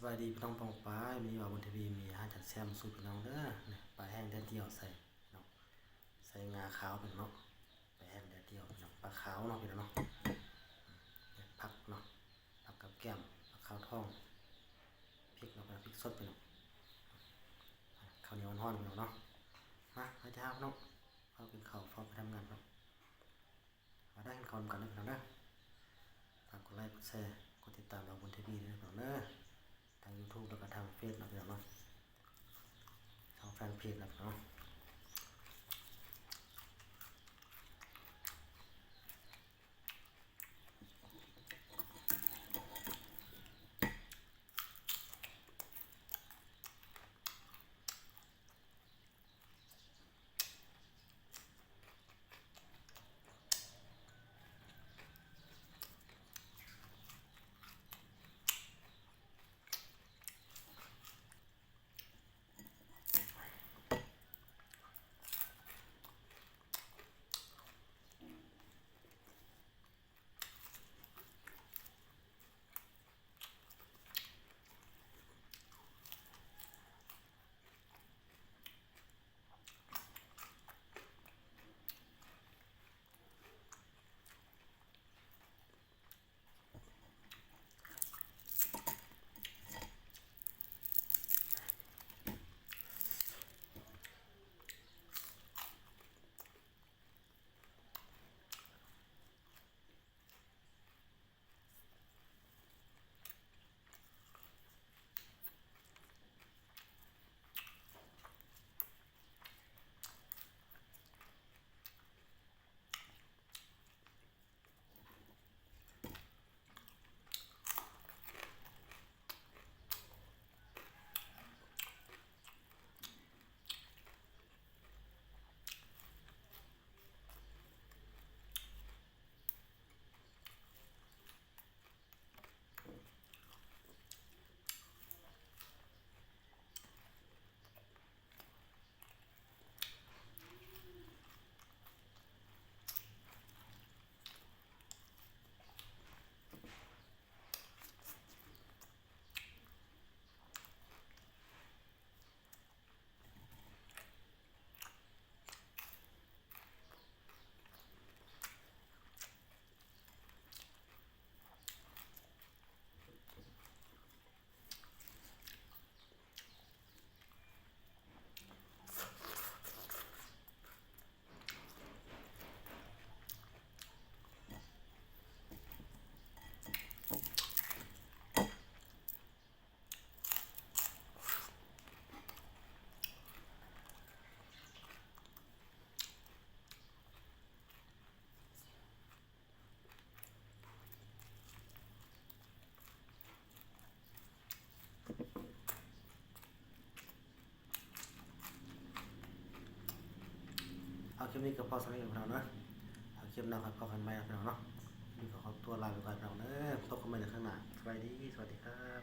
ສະບາຍດີພີ່ນ້ອງປ້ອງປາຍ, ມື້ນີ້ບ່າວບຸນທະວີມີອາຫານຈານແຊບມາສູ່ພີ່ນ້ອງເດີ. ນີ້ ປາແຫ້ງແດດດ່ຽວໃສ່ພີ່ນ້ອງ, ໃສ່ງາຂາວພີ່ນ້ອງເນາະ, ປາແຫ້ງແດດດ່ຽວພີ່ນ້ອງ, ປາຂາວເນາະພີ່ນ້ອງເນາະ. ນີ້ ຜັກເນາະ, ຜັກກັບແກ້ມ, ຜັກຂາວທອງ, ພິກເນາະ, ພິກສົດພີ່ນ້ອງ. ເຂົ້າໜຽວຮ້ອນໆພີ່ນ້ອງເນາະ. ມາ ມາເດີພີ່ນ້ອງ, ເຝົ້າກິນເຂົ້າ ເຝົ້າໄປທຳງານເນາະ. ມາເດີ ກິນເຂົ້ານຳກັນເດີພີ່ນ້ອງເດີ. ຝາກກົດໄລ ກົດແຊ ກົດຕິດຕາມບ່າວບຸນທະວີເດີພີ່ນ້ອງເດີ, ທາງຢູທູບ ແລ້ວກໍທາງເຟສເນາະພີ່ນ້ອງເນາະ, ທາງແຟນເພຈເນາະພີ່ນ້ອງ. ເອົາ ຄລິບນີ້ກໍພໍສ່ຳນີ້ກ່ອນພີ່ນ້ອງເນາະ, ເອົາ ຄລິບໜ້າຄ່ອຍພໍ້ກັນໃໝ່ເນາະພີ່ນ້ອງເນາະ. ຄລິບນີ້ກໍຂໍຕົວລາໄປກ່ອນພີ່ນ້ອງເດີ, ພົບກັນໃໝ່ໃນຄັ້ງໜ້າ. ສະບາຍດີ, ສະຫວັດດີຄັບ.